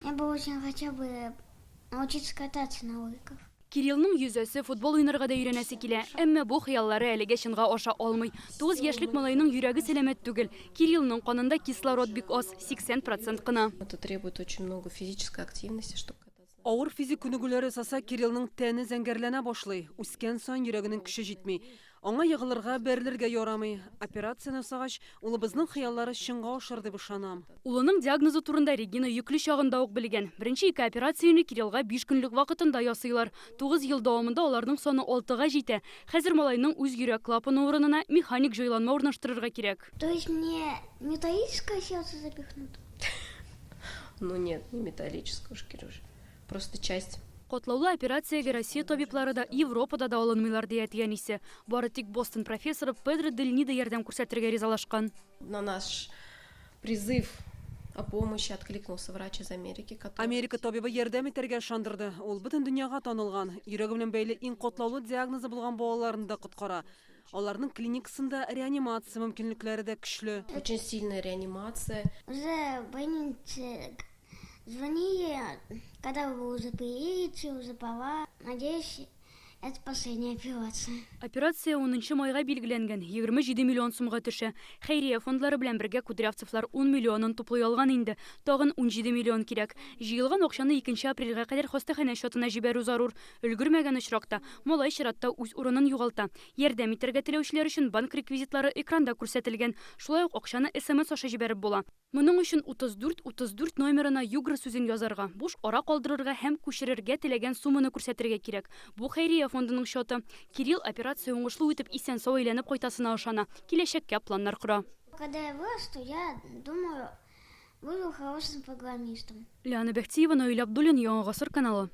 Я бы очень хотел бы научиться кататься на лыжах. Кириллның йөзәсе, футбол уйнарга да өйрәнәсе килә. Әмма бу хыяллары әлегә чынга аша алмый. Тугыз яшьлек малайның йөрәге сәламәт түгел. Кириллның канында кислород бик аз, 80 процент кына. Это требует очень много физической активности, чтобы кататься. Авыр физик күнегүләр ясаса, Кириллның тәне зәңгәрләнә башлый. Үскән саен йөрәгенең көче җитми. Аңа егылырга, бәрелергә ярамый. Операцияне ясагач, улыбызның хыяллары чынга ашыр дип ышанам. Улының диагнозы турында Регина йөкле чагында ук белгән. Беренче ике операцияне Кириллга биш көнлек вакытында ясыйлар. 9 ел дәвамында аларның саны алтыга җитә. Хәзер малайның үз йөрәк клапаны урынына механик җайланма урнаштырырга кирәк. То есть мне металлическое сердце запихнут? Ну нет, не металлическое уж, Кирюш. Просто часть. Катлаулы операциягә Россия табиблары да, Европада да алынмыйлар, ди әти-әнисе. Бары тик Бостон профессоры Педро Дель Нидо ярдәм күрсәтергә ризалашкан. На наш призыв о помощи откликнулся врач из Америки, который... Америка табибы ярдәм итәргә ышандырды. Ул бөтен дөньяга танылган. Йөрәге белән бәйле иң катлаулы диагнозы булган балаларны да коткара. Аларның клиникасында реанимация мөмкинлекләре дә көчле. Очень сильная реанимация. Уже в больнице звонили, когда вы уже приедете, уже пора. Надеюсь, это последняя операция. Операция унынчы майга билгеләнгән, 27 миллион сумга төшә. Хәйрия фондлары белән бергә Кудрявцевлар 10 миллионын туплый алган инде. Тагын 17 миллион кирәк. Җыелган акчаны 2 апрельгә кадәр хастаханә счетына җибәрү зарур. Өлгермәгән очракта, малай чиратта үз урынын югалта. Ярдәм итәргә теләүчеләр өчен банк реквизитлары экранда күрсәтелгән. Шулай ук акчаны смс аша җибәреп була. Моның өчен 34 34 номерына Югра сүзен язарга, буш ара калдырырга һәм күчерергә теләгән сумманы күрсәтергә кирәк. Бу хәйрия фондының счеты. Кирилл операция уңышлы үтеп, исән-сау әйләнеп кайтасына ышана, киләчәккә планнар кора. Когда я вырасту, я думаю, буду хорошим программистом. Лиана Бәхтиева, Наил Абдуллин, Яңа Гасыр каналы.